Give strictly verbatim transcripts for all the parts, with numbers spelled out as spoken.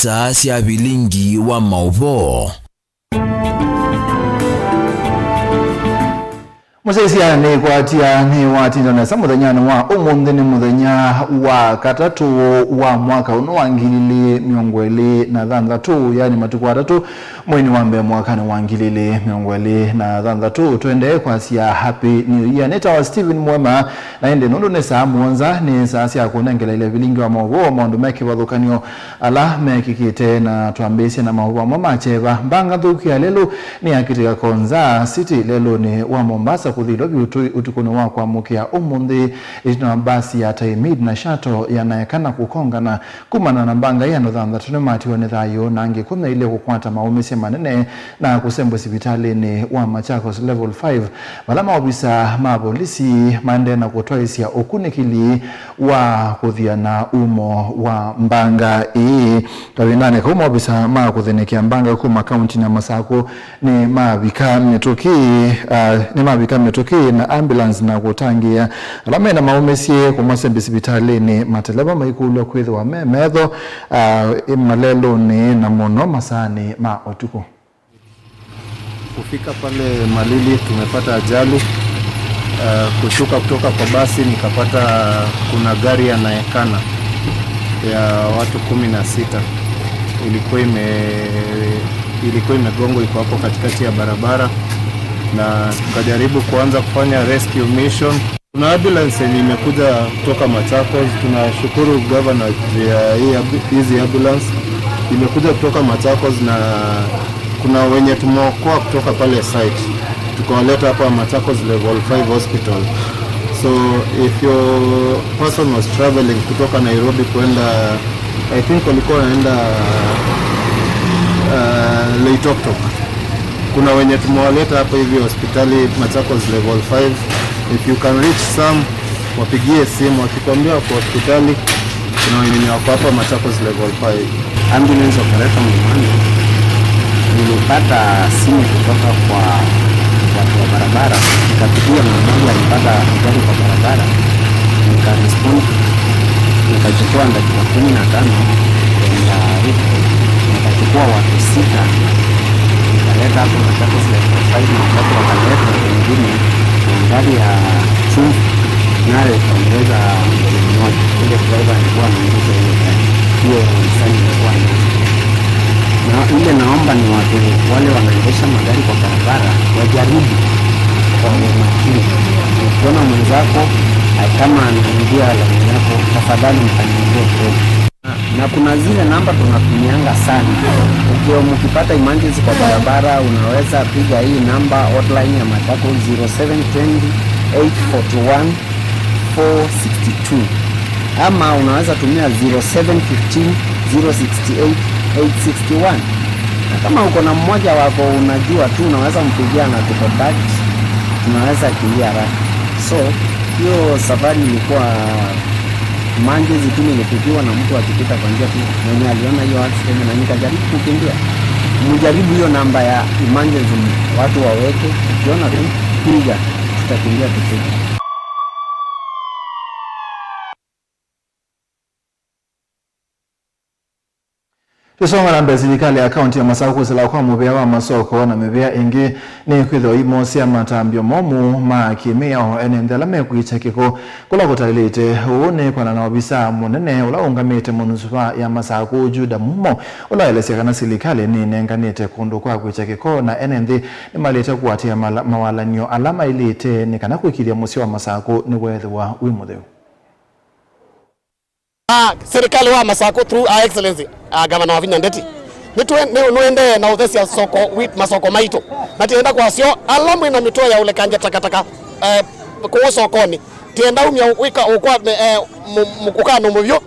Saa sya vilingi wa maũvoo. Mũsyaĩĩsya nĩkwatya nĩwatinda nesa mũthenyanĩ wa ũmũnthĩ. Nĩ mũthenya wa katatũ wa mwaka ũno wa ngili ilĩ mĩongo ĩlĩ na thanthatũ, yaani matukũ atatũ mweinĩ wa mbee mwakanĩ wa ngili ilĩ mĩongo ĩlĩ na thanthatũ. Tũendee kwasya Happy New Year. Nĩtawa Stephen Mwema, na ĩndĩ nũndũ nĩ saa mũonza, nĩ saa sya kũnengela ilya vilingi wa maũvoo maũndũ me kĩvathũkany'o ala mekĩkĩte, na twambĩĩsye na maũvoo amwe ma kyeva. Mbanga nthũku ya lelũ nĩyakĩtĩka Konza City lelũnĩ wa Mombasa kũthi Ilovi ũtũ-, ũtukũnĩ wa kwamũkĩa ũmũnthĩ, ĩtina wa mbasi ya Taimid na shuttle ya Naekana kũkongana. Kumana na mbanga ĩĩ, andũ thanthatũ nĩmatiwa nĩ thayũ, na angĩ kũmi na ilĩ kũkwata maũmĩsye manene na kũsembwa sivitalĩnĩ wa Machakos Level five, vala maovisa ma volisi maendee na kũtwaĩsya ũkunĩkĩli wa kũthiana umo wa mbanga ĩĩ. Kavindanĩ kau, maovisa ma kũthĩnĩkĩa mbanga kuma kauntinĩ ya Masakũ nĩmavika mĩtũkĩ, ah, nĩmavika mĩtũkĩ na ambulance na kũtangĩĩa ala mena maũmĩsye kũmasembya sivitalĩnĩ. Mateleva maikũlw'a kwĩthĩwa me metho, ah, malelũnĩ na mũno masaanĩ ma ũtukũ. Kufika pale Malili tumepata ajali. Uh, kushuka kutoka kwa basi nikapata kuna gari ya Naekana ya watu kumi na sita ilikuwa ime-, ilikuwa imegongwa, iko hapo katikati ya barabara, na tukajaribu kuanza kufanya rescue mission. Kuna ambulance yenye imekuja kutoka Machakos. Tunashukuru governor juu ya hii ambu-, hizi ambulance imekuja kutoka Machakos, na kuna wenye tumeokoa kutoka pale site, tukawaleta hapa Machakos Level five Hospital. So if your person was traveling kutoka Nairobi kwenda, I think walikuwa wanaenda, uh, Loitoktok. Kuna wenye tumewaleta hapa hivi hospitali Machakos Level five. If you can reach some, wapigie simu, wakikwambia wako hospitali, kuna wenye wako hapa Machakos Level five. Ambulance operator Mumani, nilipata simu kutoka kwa watu wa barabara, nikapigia mama yangu, alipata ajali kwa barabara, nikarespond, nikachukua dakika kumi na tano kwenda Rift Valley, nikachukua watu sita, nikaleta hapo Machakos Level five, na watatu wakaleta wengine na gari ya chumvi, nayo ikaongeza mtu mmoja. Ule driver alikuwa anaendesha hiyo gari, hiyo Nissan ilikuwa anaendesha. Na ile naomba ni watu wale wanaendesha magari kwa barabara wajaribu kwa umakini. Ukiona mwenzako, ah, kama anaingia laini yako, tafadhali mkanyaglie breki. Na kuna zile namba tunatumianga sana. Ukiwa mkipata emergency kwa barabara, unaweza piga hii namba hotline ya Machakos, zero seven twenty, eight forty one, four sixty two. Ama unaweza tumia zero seven fifteen, zero sixty eight, eight sixty one. Na kama uko na mmoja wako unajua tu, unaweza mpigia na tucontact, tunaweza kimbia haraka. So, hiyo safari ilikuwa emergency tu, nilipigiwa na mtu akipita kwa njia tu, mwenye aliona hiyo accident, na nikajaribu kukimbia. Mjaribu hiyo namba ya emergency, watu waweke, ukiona tu, piga, tutakimbia tufike. Tũsonga na mbee, silikalĩ ya kaunti ya Masakũ kũsĩla kwa mũvĩa wa masoko na mĩvĩa ĩngĩ nĩkwĩthĩwa imosya matambya momũ ma kĩmĩao ene nthĩ ala mekwĩkya kĩko kũla kũtaĩlĩte. Ũu nĩ kwana na ovisa mũnene ũla ũngamĩte munusuvaa ya Masakũ, Juda Mumo, ũla waelesya kana silikalĩ nĩnenganĩte kũndũ kwa kwĩkya kĩko na ene nthĩ nĩmaĩlĩte kũatĩĩa mala-, mawalany'o ala maĩlĩte nĩ kana kũĩkĩĩthya mũsyĩ wa Masakũ nĩweethĩwa wĩ mũtheu. Ah, serikali wa Masakũ through Her Excellency, ah, Gavana Wavinya Ndeti, nĩtwe-, nĩ-, nũendee na ũthesya soko, wi-, masoko maitũ. Na tienda kwasyo, ala mwĩ na mĩtwe ya ũlekangya takataka, eh, kũũ sokoni, tienda umya wĩka ũkwa, eh, mu-, mu-, ũkano mũvyũ.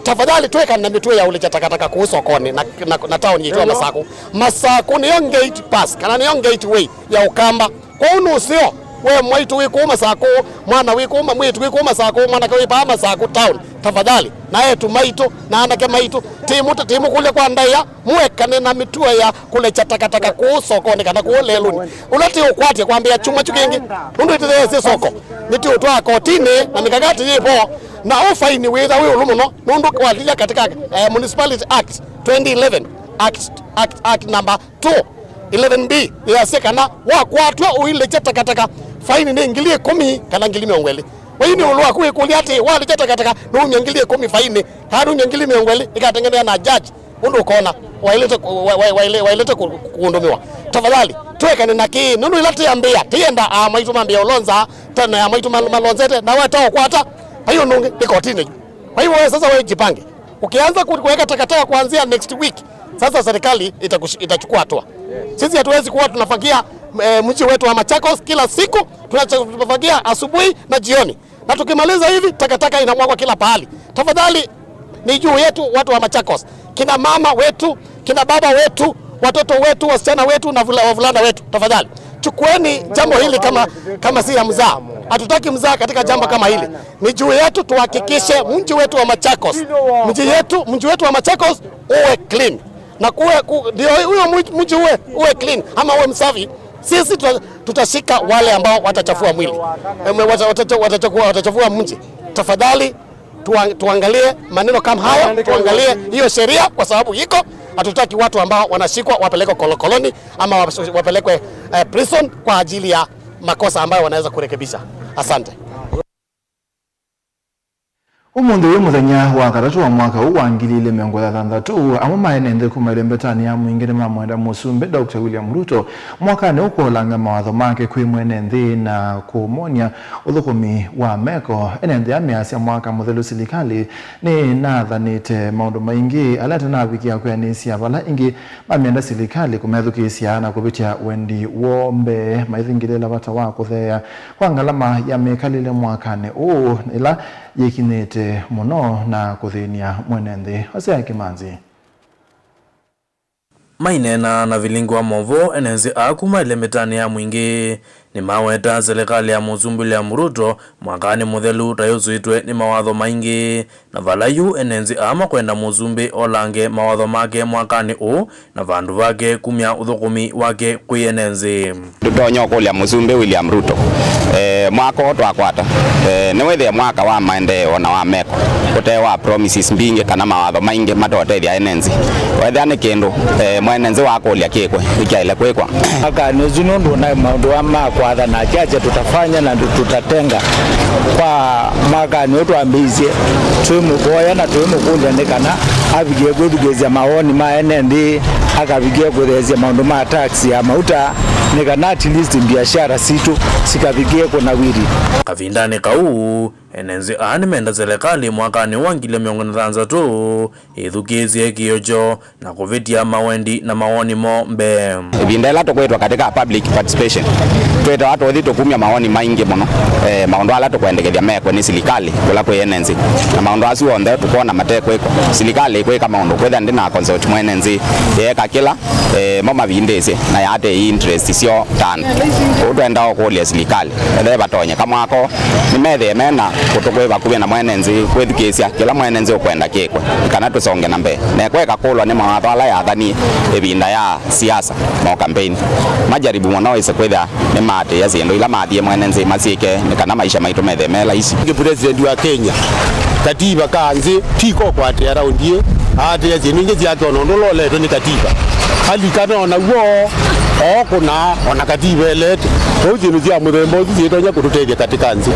Tafadhali twĩka na mĩtwe ya ũlekya takataka kũũ sokoni na, na, na taoni yaitũ ya Masakũ. Masakũ nĩyo gate pass, kana nĩyo gateway ya Ũkamba. Kwoou nũseo, we mwaitũ wĩ kũũ Masakũ, mwana wĩ kũũ, ma-, mwĩĩtu wĩ kũũ Masakũ, mwanake wĩ paa Masakũ town, tafadhali, na eĩtu maitũ, na anake maitũ, tĩmũ-, tĩmũkũlya kwa ndaĩa, mũekane na mĩtuo ya kũlekya takataka kũũ sokonĩ kana kũũ lelũnĩ. Ũla tĩũkwatya kwambĩĩa kyumwa kyu kĩngĩ, nũndũ ĩtĩtheesĩ soko, nĩtĩũtwaa kotinĩ, na mikakati yĩ vo, Na ũ faini wĩtha wĩ ũlũ mũno nũndũ walilya katika, eh, Municipality Act twenty eleven, Act, Act, Act number two, eleven B, yĩasya kana wakwatw'a ũilĩkya takataka, faini nĩ ngili ĩkũmi kana ngili mĩongo ĩlĩ. Kwa hiyo nĩ ũlũ waku wĩkũlya atĩ walĩkya takataka nũumya ngili ĩkũmi faini, kana nũumya ngili mĩongo ĩlĩ, ĩkateng'enea na judge, ũndũ ũkona waĩlĩte kũ-, wa-, wa-, waĩlĩ-, waĩlĩte kũ-, kũndũmĩwa. Tafadhali, twĩkane na kĩĩ, nũndũ ĩla tĩambĩa, tĩenda aa maitũ mambĩa ũlonza, tana ya maitũ mal-, malonzete, na weta ũkwata, vai ũndũ ũngĩ, nĩ kotini yu. Kwa hivyo wewe sasa wewe jipange. Ukianza ku-, kuweka takataka kuanzia next week, sasa serikali itakush-, itachukua hatua. Sisi hatuwezi kuwa tunafagia, eh, mji wetu wa Machakos kila siku, tunafagia asubuhi na jioni. Na tukimaliza hivi, takataka inamwagwa kila pahali. Tafadhali, ni juu yetu watu wa Machakos, kina mama wetu, kina baba wetu, watoto wetu, wasichana wetu na vula-, wavulana wetu, tafadhali chukueni jambo hili kama, kama si ya mzaa. Hatutaki mzaa katika jambo kama hili. Ni juu yetu tuhakikishe mji wetu wa Machakos, mji yetu, mji wetu wa Machakos uwe clean. Na kuwe, ku-, ndio huyo mji, mji uwe, uwe clean ama uwe msafi, sisi tuta-, tutashika wale ambao watachafua mwili. Em, wata-, watacha-, watachakua-, watachafua mji. Tafadhali, tua-, tuangalie maneno kama hayo, tuangalie hiyo sheria kwa sababu iko. Hatutaki watu ambao wanashikwa wapelekwe kolokoloni ama wa-, wapelekwe, eh, prison kwa ajili ya makosa ambayo wanaweza kurekebisha. Asante. Ũmũnthĩ ũyũ mũthenya wa katatũ wa mwaka ũũ wa ngili ilĩ mĩongo ĩthanthatũ, amwe ma ene nthĩ kuma ĩlembetanĩ ya mũingĩ nĩmamwenda Mũsumbĩ Doctor William Ruto mwakanĩ ũũ kũolanga mawatho make kwĩ mwene nthĩ na kũmony'a ũthũkũmi wa meko. Ene nthĩ aa measya mwaka mũthelu silikalĩ nĩnathanĩte maũndũ maingĩ ala ĩtanavikĩa kwĩanĩsya vala ĩngĩ mamyenda silikalĩ kũmethukĩĩsya na kũvĩtya wendi woo mbee, maithingĩlĩĩla vata wa kũtheea kwa ngalama ya mĩkalĩle mwakanĩ ũũ, ĩla yĩkinyĩte mũno na kũthĩny'a mwene nthĩ. Hosea Kĩmanzi. Maineena na vilingi wa maũvoo, ene nzĩ aa kuma ĩlembetanĩ ya mũingĩ nĩmaweta silikalĩ ya Mũsumbĩ William Ruto mwakanĩ mũthelu ta yusũĩtwe nĩ mawatho maingĩ. Na vala yu ene nzĩ aa makwenda Mũsumbĩ olange mawatho make mwakanĩ ũũ, na vandũ vake kumya ũthũkũmi wake kwĩ ene nzĩ. Tũtonya ũkũlya Mũsumbĩ William Ruto, eh, mwaka ũũ twakwata, eh, nĩwĩthĩe mwaka wa maendeeo na wa meko, ũte wa promises mbingĩ kana mawatho maingĩ matotethya ene nzĩ. Wethĩa nĩ kĩndũ, eh, mwene nzĩ wakũlya kĩkwe, nĩkyaĩle kwĩkwa. Mwakanĩ ũsu nũndũ na maũndũ aa ma kwatha na akyakya tũtafanya na tũtatenga kwa mwakanĩ ũũ twambĩĩisye, twĩmũvoya na twĩmũkũlya nĩ kana avikie kwĩthukĩĩsya mawoni ma ene nthĩ, akavikie kũtheesya maũndũ ma tax ya mauta, nĩ kana at least mbiasyara sitũ sikavikie kũnawiri. Kavindanĩ kau, ene nzĩ aa nĩmenda silikalĩ mwakanĩ wa ngili mĩongo ĩthanthatũ ĩthukĩĩsye kĩĩo kyoo na kũvĩtya mawendi na mawoni moo mbee. Ĩvinda ĩla tũkwĩtwa katika public participation, twĩtawa tũthi tũkumya mawoni maingĩ mũno, eh, maũndũ ala tũkwendekethya mekwe nĩ silikalĩ kũla kwĩ ene nzĩ. Na maũndũ asu onthe tũkwona matekwĩkwa. Silikalĩ ĩkwĩka maũndũ kwĩtha ndĩ na consult mwene nzĩ, yeeka kĩla, eh, mo mavindĩsye na yaatĩĩi interest syoo ta andũ. Ũu twendaa ũkũlya silikalĩ, ethĩwa vatonyeka mwaka ũũ, nĩmethĩe mena kũtũ kwĩ vakuvĩ na mwene nzĩ kwĩthukĩĩsya kĩla mwene nzĩ ũkwenda kĩkwe, kana tũsonge na mbee. Na ĩkweka kũlwa nĩ mawatho ala yathanie ĩvinda ya siasa, no campaign. Majaribu mũno wĩse kwĩthĩa nĩmaatĩĩa syĩndũ ila mathie mwene nzĩ masyĩke nĩ kana maisha maitũ methĩe me laisi. Nĩ president wa Kenya, katiba ka nzĩ ti ko kwatĩa raundi ĩ, aatĩĩa syĩndũ ingĩ syake ona ũndũ ũloletwe nĩ katiba. Alikana ona w'o, ookũna ona katiba elete. Kwoou syĩndũ sya mũthemba ũsu syĩtonya kũtũtethya katika nzĩ.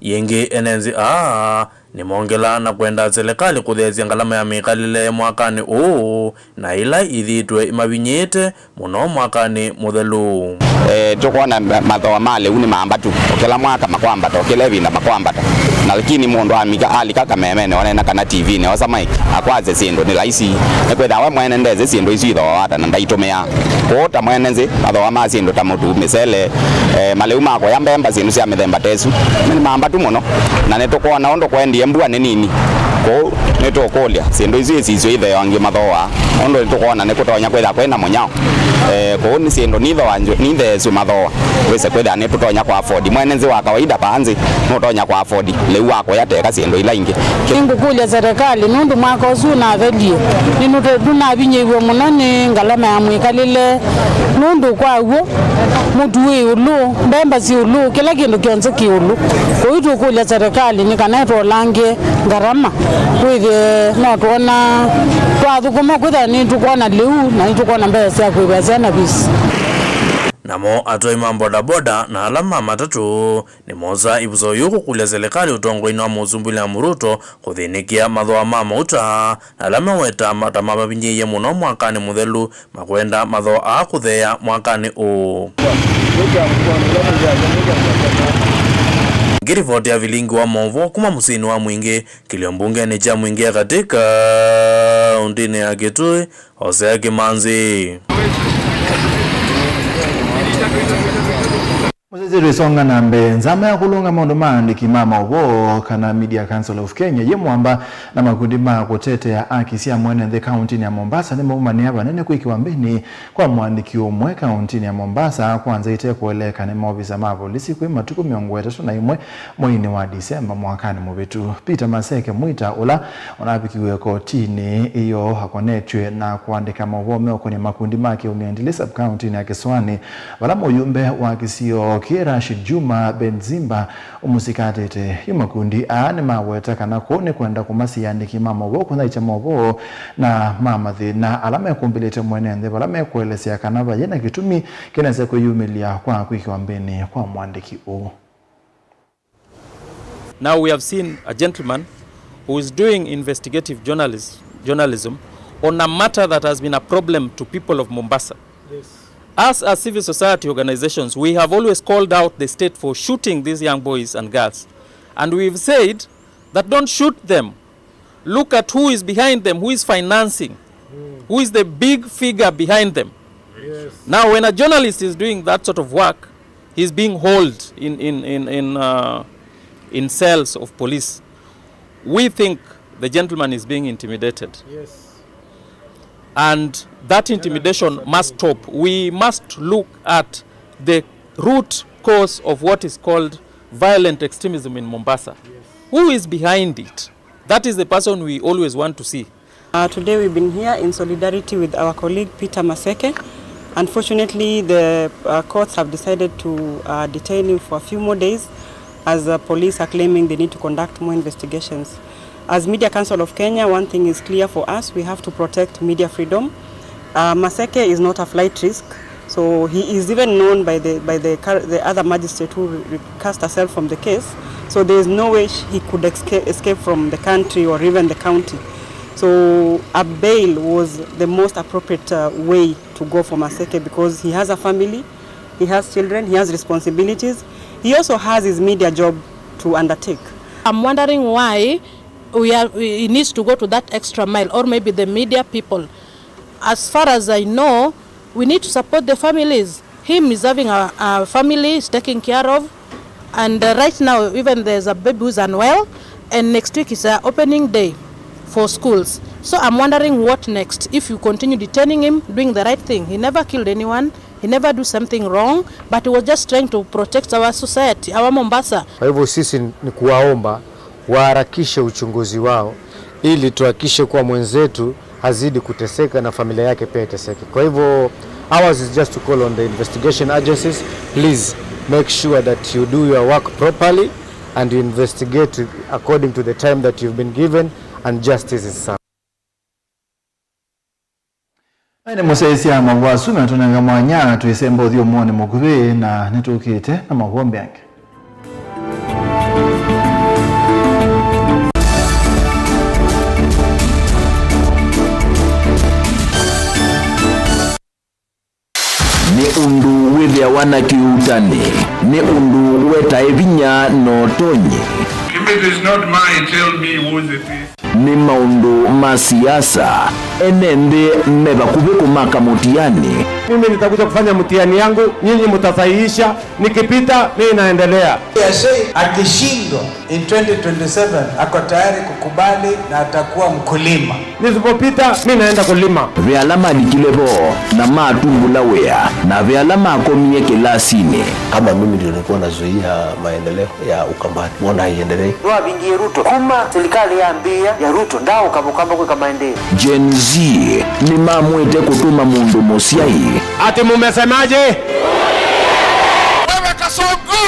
Yĩngĩ ene nzĩ aa nĩmongelaa na kwenda silikalĩ kũtheesya ngalama ya mĩkalĩle mwakanĩ ũũ, na ila ithiĩtwe imavinyĩĩte mũno mwakanĩ mũthelu. Eh, tũkwona ma-, mathooa ma lĩu nĩ mambatu, o kĩla mwaka makwambata, o kĩla ĩvinda makwambata. Na lakini mũndũ amika, alika kamemenĩ, oneena kana T V-nĩ, osa mic, akwasya syĩndũ nĩ laisi. Nĩkwĩthĩwa we mwene ndesĩ syĩndũ isu ithooa ata na ndaitũmĩaa. Kwoou ta mwene nzĩ, mathooa ma syĩndũ ta mũtu, mĩsele, eh, malĩu ma kũya mbemba, syĩndũ sya mĩthemba ta ĩsu, nĩ mambatu mũno. Na nĩtũkwona ũndũ kwendie mbua nĩ nini. Kũu nĩtũkũlya syĩndũ isu isisyo itheo angĩ mathooa, nũndũ nĩtũkwona nĩkũtonya kwĩthĩwa kwĩ na mũnyao. Eh, kũu nĩ syĩndũ nithooa nzũ-, nitheesw'e mathooa, wĩse kwĩthĩwa nĩtũtonya kũ afford. Mwene nzĩ wa kawaida vaa nzĩ nũtonya kũ afford lĩu wa kũya teka syĩndũ ila ingĩ. Nĩngũkũlya serikali, nũndũ mwaka ũsu ũnathelie, nĩnũte-, nũnavinyĩiwe mũno nĩ ngalama ya mwĩkalĩle, nũndũ kwa w'o mũtu wĩ ĩũlũ, mbemba syĩ ĩũlũ, kĩla kĩndũ kyonthe kĩ ĩũlũ. Kwoou tũkũlya serikali nĩ kana ĩtũlangĩe ngarama, wĩthĩe no twona twathũkũma kwĩthĩa nĩtũkwona lĩu na nĩtũkwona mbesa sya kũĩvĩa syana fees. Namo atwai ma bodaboda na ala ma matatũ nĩmosaa ĩvuso yĩu kũkũlya silikalĩ ũtongoinĩ wa Mũsumbĩ William Ruto kũthĩnĩkĩa mathooa ma mauta, na ala maweta ma-, ta mavavinyĩĩie mũno mwakanĩ mũthelu makwenda mathooa aa kũtheea mwakanĩ ũũ. Ngĩrivoti ya vilingi wa maũvoo kuma mũsyĩnĩ wa Mwingĩ, kĩlio mbungenĩ kya Mwingĩ ya Katĩ kaũntĩnĩ ya Kitui, Hosea Kĩmanzi. Mũsyaĩĩsya, twĩsonga na mbee. Nzama ya kũlũnga maũndũ ma aandĩki ma maũvoo, kana Media Council of Kenya, yĩ mũamba na makundi ma kũtetea aki sya mwene nthĩ kaũntĩnĩ ya Mombasa nĩmaumanĩa vanene kwĩkĩwa mbĩnĩ kwa mũandĩki ũmwe kaũntĩnĩ ya Mombasa, kwanza ĩte kũeleeka nĩ maovisa ma volisi kwĩ matukũ mĩongo ĩtatũ na ĩmwe mweinĩ wa Disemba mwakanĩ mũvĩtu. Peter Maseke Mwita, ũla ũnavikiw'e kotinĩ ĩyo akonetw'e na kũandĩka maũvoo meũkonĩa makundi ma kĩũmĩendilĩ sub-kaũntĩnĩ ya Kĩsũanĩ, vala mũyumbe wa kĩsio kĩĩ Rashid Juma Benzimba ũmũsikatĩte. Yu makundi aa nĩmaweta kana kũu nĩ kwenda kũmasiĩa andĩki ma maũvoo kũthaitya maũvoo na ma mathĩna ala mekũmbĩlĩte mwene nthĩ, vala mekũelesya kana vayĩ na kĩtumi kĩnesa kwĩyumĩlya kwa kwĩkĩwa mbĩnĩ kwa mũandĩki ũũ. Now we have seen a gentleman who is doing investigative journalist-, journalism on a matter that has been a problem to people of Mombasa. Yes. Us as civil society organizations, we have always called out the state for shooting these young boys and girls. And we've said that don't shoot them. Look at who is behind them, who is financing, who is the big figure behind them. Yes. Now, when a journalist is doing that sort of work, he's being holed in, in, in, in, uh, in cells of police. We think the gentleman is being intimidated. Yes. And that intimidation must stop. We must look at the root cause of what is called violent extremism in Mombasa. Yes. Who is behind it? That is the person we always want to see. Uh, today we've been here in solidarity with our colleague Peter Maseke. Unfortunately, the, uh, courts have decided to, uh, detain him for a few more days as, uh, police are claiming they need to conduct more investigations. As Media Council of Kenya, one thing is clear for us, we have to protect media freedom. Uh, Maseke is not a flight risk, so he is even known by the, by the cur-, the other magistrate who re-, recused herself from the case. So there is no way sh-, he could escape, escape from the country or even the county. So a bail was the most appropriate, uh, way to go for Maseke because he has a family, he has children, he has responsibilities. He also has his media job to undertake. I'm wondering why we are, we, he needs to go to that extra mile, or maybe the media people. As far as I know, we need to support the families. Him is having a, a family he's taking care of, and, uh, right now, even there's a baby who's unwell, and next week is a opening day for schools. So I'm wondering what next, if you continue detaining him, doing the right thing. He never killed anyone, he never do something wrong, but he was just trying to protect our society, our Mombasa. Kwa hivyo sisi ni kuwaomba waharakishe uchunguzi wao ili tuhakikishe kuwa mwenzetu hazidi kuteseka na familia yake pia iteseke. Kwa hivyo, ours is just to call on the investigation agencies, please make sure that you do your work properly and you investigate according to the time that you've been given and justice is served. Aĩ nĩ mũsyaĩĩsya maũvoo asu matũnenga mwanya twĩsemba ũthyũmũonĩ mũkuvĩ, na nĩtũkĩte na maũvoo mbee angĩ. Nĩ ũndũ wĩthĩawa na kĩuutani, nĩ ũndũ wetae vinya na ũtonyi. If it is not mine, tell me whose it is. Nĩ maũndũ ma siasa, ene nthĩ me vakuvĩ kũmaka mũtiani. Mimi nitakuja kufanya mtihani yangu, nyinyi mtasahihisha, nikipita, mimi naendelea. Akishindwa in twenty twenty-seven, ako tayari kukubali na atakuwa mkulima. Nisipopita, mimi naenda kulima. Ve ala malikile vo na matumbũla wĩa, na ve ala makomie kĩlasinĩ. Kama mimi ndio nilikuwa nazuia maendeleo ya Ukambani, mbona haiendelei? Nĩwavingie Ruto kuma serikali yambĩĩa ya Ruto, ndaũka Mũkamba kwĩka maendeeo. Gen Z nĩmamwĩte kũtũma mũndũ mũsyai. Ati mumesemaje? Wewe Kasongo!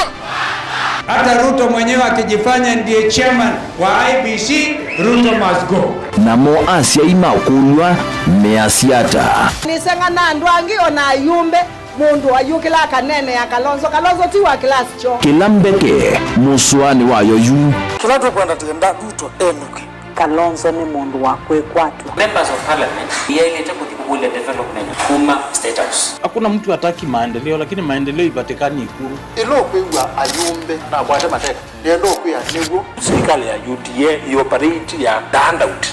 Hata Ruto mwenyewe akijifanya ndiye chairman wa I E B C, Ruto must go. Namo asyai makũlw'a measya ata? Nĩseng'ana andũ angĩ o na ayumbe. Mũndũ ayũkĩla akaneenea Kalonzo. Kalonzo ti wa kĩlasi kyoo. Kĩla mbeke mũsũanĩ wayo yu. Kĩla tũkwenda, twenda Ruto enũke. Kalonzo nĩ mũndũ wa kwĩkwatw'a. Members of Parliament yaĩlĩte kũthi kũkũlya development kuma State House. Hakuna mtu hataki maendeleo, lakini maendeleo ipatikani Ikulu. Ĩla ũkwĩw'a ayumbe nakwate mateka, nĩenda ũkwĩa nĩw'o. Serikali ya U D A ĩoperate ya the handout.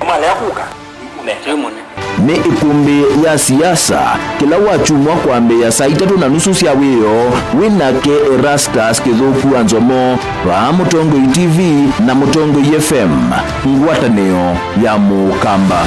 Malea kũka, nĩ mone. Nĩ ĩkumbĩ ya siasa, kĩla wakyumwa kwambĩĩa saa itatũ na nusu sya wĩoo, wĩ nake Erastus Kĩthũku wa Nzomo, vaa Mũtongoi T V na Mũtongoi F M, ngwatanĩo ya Mũkamba.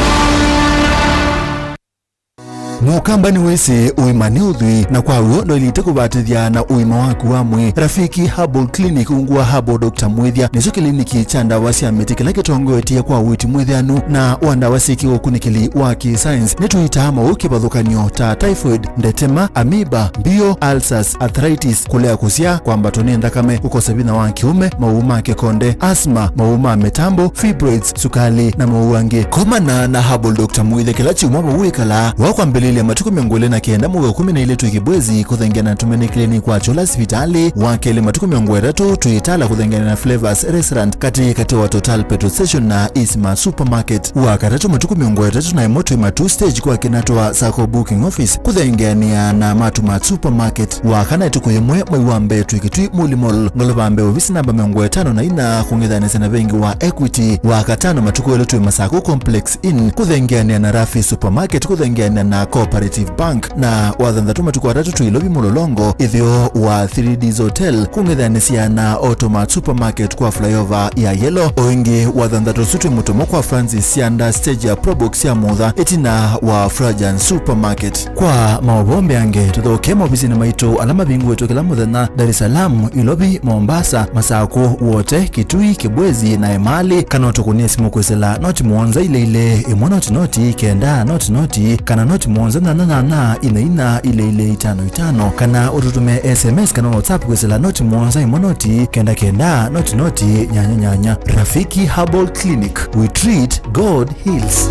Mũkamba nĩwĩsĩ ũima nĩ ũthwii, na kwa w'o ndwaĩlĩte kũvatĩthya na ũima waku wa mwĩĩ. Rafiki Herbal Clinic ungu wa Herbal Doctor Mwĩthya nĩkyo kĩliniki kya ndawa sya mĩtĩ kĩla kĩtongoetye kwa ũiiti mwĩthĩanu na wa ndawa syĩ kĩũkunĩkĩli wa kĩ-science. Nĩtũitaa maũũ kĩvathũkany'o ta typhoid, ndetema, amoeba, mbio, ulcers, arthritis, kũlea kũsyaa, kwambatwa nĩ nthakame, kũkosa vinya wa kĩũme, maũũ ma kĩkonde, asthma, maũũ ma mĩtambo, fibroids, sukalĩ, na maũũ angĩ. Komana na Herbal Doctor Mwĩthya kĩla kyumwa vau wĩkalaa, wa kwambĩlĩlya matukũ mĩongo ĩlĩ na kenda mwei wa ĩkũmi na ilĩ twĩ Kĩbwezi, kũthengeana na tũmene kĩlĩnĩ kwa Chola sivitalĩ, wa kelĩ matukũ mĩongo ĩtatũ twĩ Itala kũthengeana na Flavors Restaurant, katĩ katĩ wa Total Petrol Station na Isma Supermarket, wa katatũ matukũ mĩongo ĩtatũ na ĩmwe twĩ Matuu Stage kwa kĩna twa Sacco Booking Office, kũthengeanĩa na Matumat Supermarket, wa kana ĩtukũ yĩmwe mwei wa mbee twĩ Kĩtui Muli Mall, ngolova mbee ovisi namba mĩongo ĩtano na ina, kũng'ethanĩsya na vengi wa Equity, wa katano matukũ elĩ twĩ Masako Complex Inn, kũthengeanĩa na Rafi Supermarket, kũthengeanĩa na Cooperative Bank, na wa thanthatũ matukũ atatũ twĩ Ilovi Mũlolongo, ĩtheo wa Three Ds Hotel, kũng'ethanĩsya na Automat Supermarket kwa flyover ya Yellow. O ĩngĩ wa thanthatũ ũsu twĩ Mũtomo kwa Francis Sianda, stage ya Probox ya Mutha, ĩtina wa Frajan Supermarket. Kwa maũvoo mbeange, tũthokee maovisinĩ maitũ ala mavingũĩtwe kĩla mũthenya, Dar es Salaam, Ilovi, Mombasa, Masakũ, Wote, Kitui, Kibwezi na Emali, kana ũtũkũnĩe simũ kwĩsĩla noti mũonza ilĩ ilĩ, ĩmwe noti noti, kenda noti noti, kana noti mũonza nyanya nyanya, ina ina, ilĩ ilĩ, itano itano, kana ũtũtũme S M S kana WhatsApp kwĩsĩla noti mũonza ĩmwe noti, kenda kenda, noti noti, nyanya nyanya. Rafiki Herbal Clinic, we treat, God heals.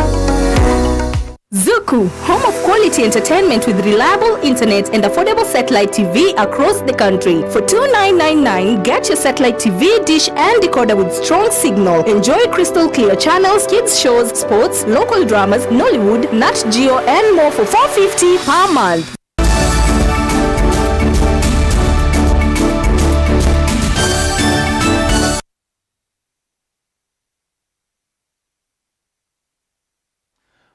Zuku, home of quality entertainment with reliable internet and affordable satellite T V across the country. For two nine nine nine, get your satellite T V dish and decoder with strong signal. Enjoy crystal clear channels, kids shows, sports, local dramas, Nollywood, Nat Geo, and more for four fifty per month.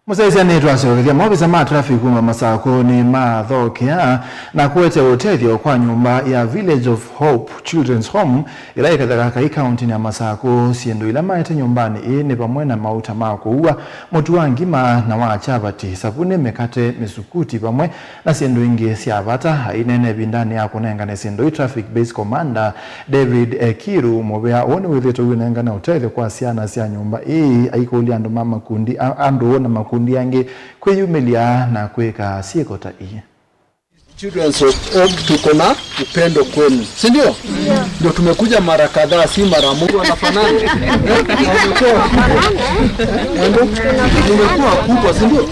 Mũsyaĩĩsya, nĩtwasyokethya. Maovisa ma traffic kuma Masakũ nĩmathokea na kũete ũtethyo kwa nyũmba ya Village of Hope Children's Home ĩla yĩ Kathakakai, kaũntĩnĩ ya Masakũ. Syĩndũ ila maete nyũmbanĩ ĩĩ nĩ vamwe na mauta ma kũua, mũtu wa ngima na wa kyavati, savunĩ, mĩkate, mĩsukuti, vamwe na syĩndũ ingĩ sya vata. Aineena ĩvindanĩ ya kũnengane syĩndũ ii, Traffic Base Commander David Ekiru mũvea ũũ nĩwĩthĩĩtwe ũinengane ũtethyo kwa syana sya nyũmba ii, aikũlya andũ ma makundi, a-, andũ na makundi angĩ kwĩyumĩlya na kwĩka syĩko ta ii. Children's Hope, tuko na upendo kwenu, si ndio? Ndio tumekuja mara kadhaa, si mara moja. Wanafanana. Eh? Wamekuwa wakubwa. Ndio? Wamekuwa wakubwa, si ndio?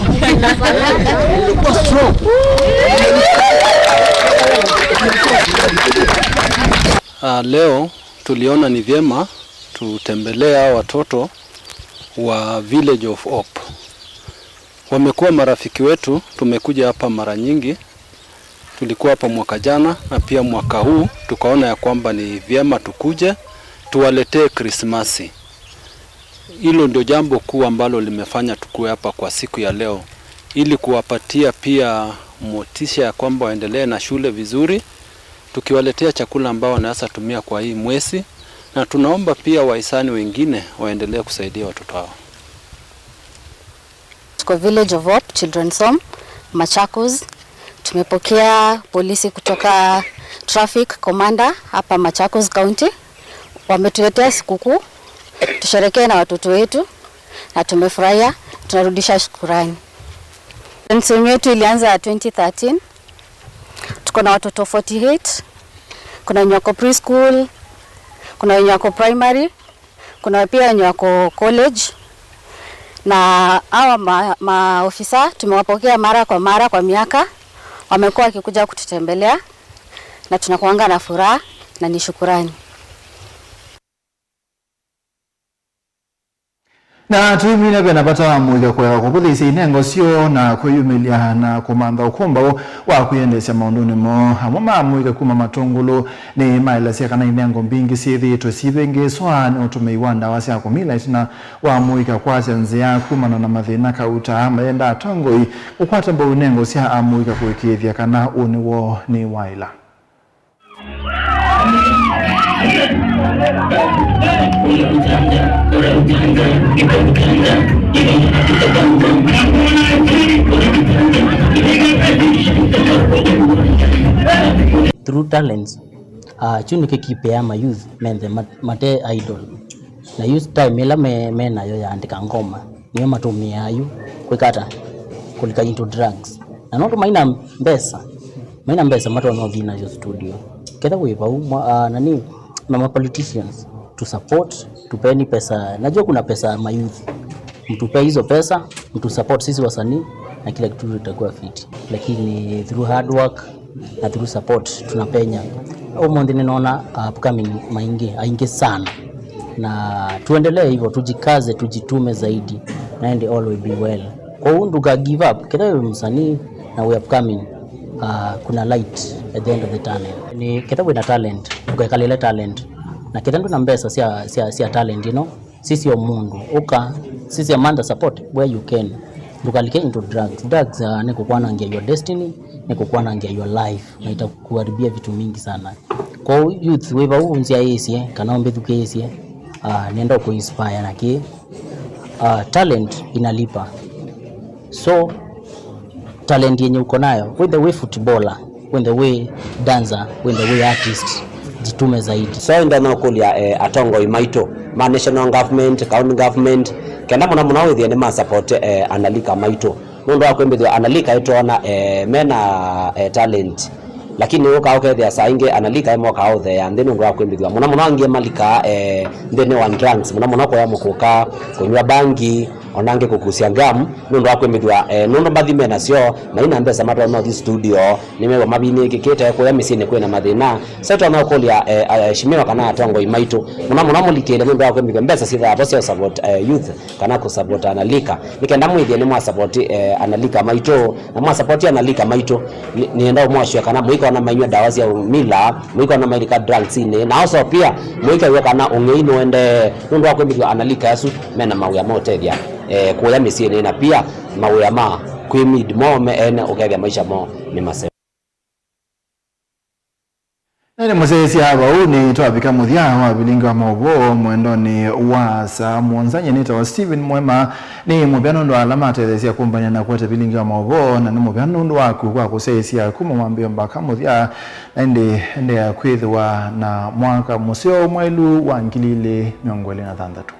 Wamekuwa strong. Ah, leo tuliona ni vyema tutembelee hawa watoto wa Village of Hope. Wamekuwa marafiki wetu, tumekuja hapa mara nyingi. Tulikuwa hapa mwaka jana na pia mwaka huu tukaona ya kwamba ni vyema tukuje tuwaletee Krismasi. Hilo ndio jambo kuu ambalo limefanya tukue hapa kwa siku ya leo, ili kuwapatia pia motisha ya kwamba waendelee na shule vizuri, tukiwaletea chakula ambao wanaweza tumia kwa hii mwezi, na tunaomba pia wahisani wengine waendelee kusaidia watoto hao. Tuko Village of Hope Children's Home, Machakos. Tumepokea polisi kutoka Traffic Commander hapa Machakos County. Wametuletea sikukuu, tusherekee na watoto wetu, na tumefurahia, tunarudisha shukurani. Children's Home yetu ilianza twenty thirteen. Tuko na watoto forty-eight. Kuna wenye wako preschool, kuna wenye wako primary, kuna pia wenye wako college. Na hawa ma-, maofisa tumewapokea mara kwa mara kwa miaka, wamekuwa wakikuja kututembelea, na tunakuanga na furaha na ni shukurani. Na tũimina ve na vata wa amũika kũeka kũvũthĩĩsya inengo syoo na kwĩyumĩlya na kũmantha ũkũmbaũ wa kwĩendeesya maũndũnĩ moo. Amwe ma amũika kuma Matũngũlũ nĩmaelesya kana inengo mbingĩ syĩthĩĩtwe syĩvĩngĩĩswa nĩ ũtũmĩi wa ndawa sya kũmila ĩtina wa amũika kwasya nzĩa kumana na mathĩna kauta. Mayenda atongoi kũkwata mbau inengo sya amũika kũĩkĩĩthya kana ũnĩ woo nĩwaĩla. Through talents, uh, kyu nĩkĩkipea ma youth menthe mat-, mate idle. Na use time ĩla me, me nayo ya andĩka ngoma, nĩyo matũmĩaa yu kwĩka ata? Kũlika into drugs. Na nũndũ maina mbesa, maina mbesa matonya ũthi nayo studio. Ketha wĩ vau, mwa-, ah, nani, na ma politicians, tu support, tupeni pesa. Najua kuna pesa ya ma youth. Mtupe hizo pesa, mtu support sisi wasanii, na kila kitu itakuwa fiti. Lakini through hard work, na through support tunapenya. Ũmũnthĩ nĩnona upcoming maingĩ, aingĩ sana. Na tuendelee hivyo, tujikaze, tujitume zaidi, na and all will be well. Kwa hiyo ndũka give up, ketha wĩ msanii na we upcoming, uh, kuna light at the end of the tunnel. Nĩ ketha wĩna talent, ndũkekalĩle talent. Na ketha ndwĩna mbesa sya, sya, sya talent ĩno, sisya mũndũ, ũka, sisya mantha support where you can. Ndũkalike into drugs. Drugs, uh, nĩ kũkwanangia your destiny, nĩ kũkwanangia your life, na itakuharibia vitu mingi sana. Kwa hiyo youth wĩ vau nzĩa yĩsye, kana ũmbĩthukĩĩsye, uh, nenda kũinspire na kĩ, uh, talent inalipa. So, talent yenye uko nayo, whether we footballer, whether we dancer, whether we artist, jitume zaidi. So, ndonya ũkũlya, eh, atongoi maitũ ma national government, county government, kenda mũno mũno wĩthĩe nĩ ma support, eh, analika maitũ. Nũndũ wa kwĩmbĩthw'a analika ĩtwona, eh, mena, eh, talent. Lakini ũka ũkethĩa saa ingĩ analika ĩmokaa ũtheea nthĩ nũndũ wa kwĩmbĩthw'a. Mũno mũno angĩ malikaa, eh, nthĩnĩ wa drugs. Mũno mũno kũya mũkũka, kũnyw'a bangi, ona angĩ kũkusya gum, nũndũ wa kwĩmbĩthw'a, eh, nũndũ mbathi me nasyo, maina mbesa matonya ũthi studio, nĩmew'a mavinĩkĩkĩte kũya mĩsyĩnĩ kwĩna mathĩna. Setwa no kũlya, eh, aheshimiwa kana atongoi maitũ. Mũno mũno mũlikĩle nũndũ wa kwĩmbĩthw'a mbesa syĩthaa vo sya support, eh, youth kana kũ support analika. Nĩ kenda mwĩthĩe nĩ mwa support, eh, analika maitũ, na mwa support analika maitũ. Nĩ-, nĩenda ũmwasya kana mũikona mainyw'a ndawa sya mila, mũikona mailika drugsinĩ, na also pia mũikew'a kana ũng'ei nũendee nũndũ wa kwĩmbĩthw'a analika asu mena mawĩa ma ũtethya, eh, kũya mĩsyĩnĩ, na pia mawĩa ma kwĩmid mo me ene ũkethĩa maisha mo nĩ maseo. Na nĩ mũsyaĩĩsya vau nĩ twavika mũthya wa vilingi wa maũvoo mwendonĩ wa saa mũonza. Nyie nĩtawa Stephen Mwema. Nĩ mũvea nũndũ wa ala matetheesya kũmbany'a na kũete vilingi wa maũvoo, na nĩ mũvea nũndũ waku kwa kũsyaĩĩsya kuma mwambĩĩo mbaka mũthya. Na ĩndĩ endeea kwĩthĩwa na mwaka mũseo mwaĩlu wa ngili ilĩ mĩongo ĩlĩ na thanthatũ.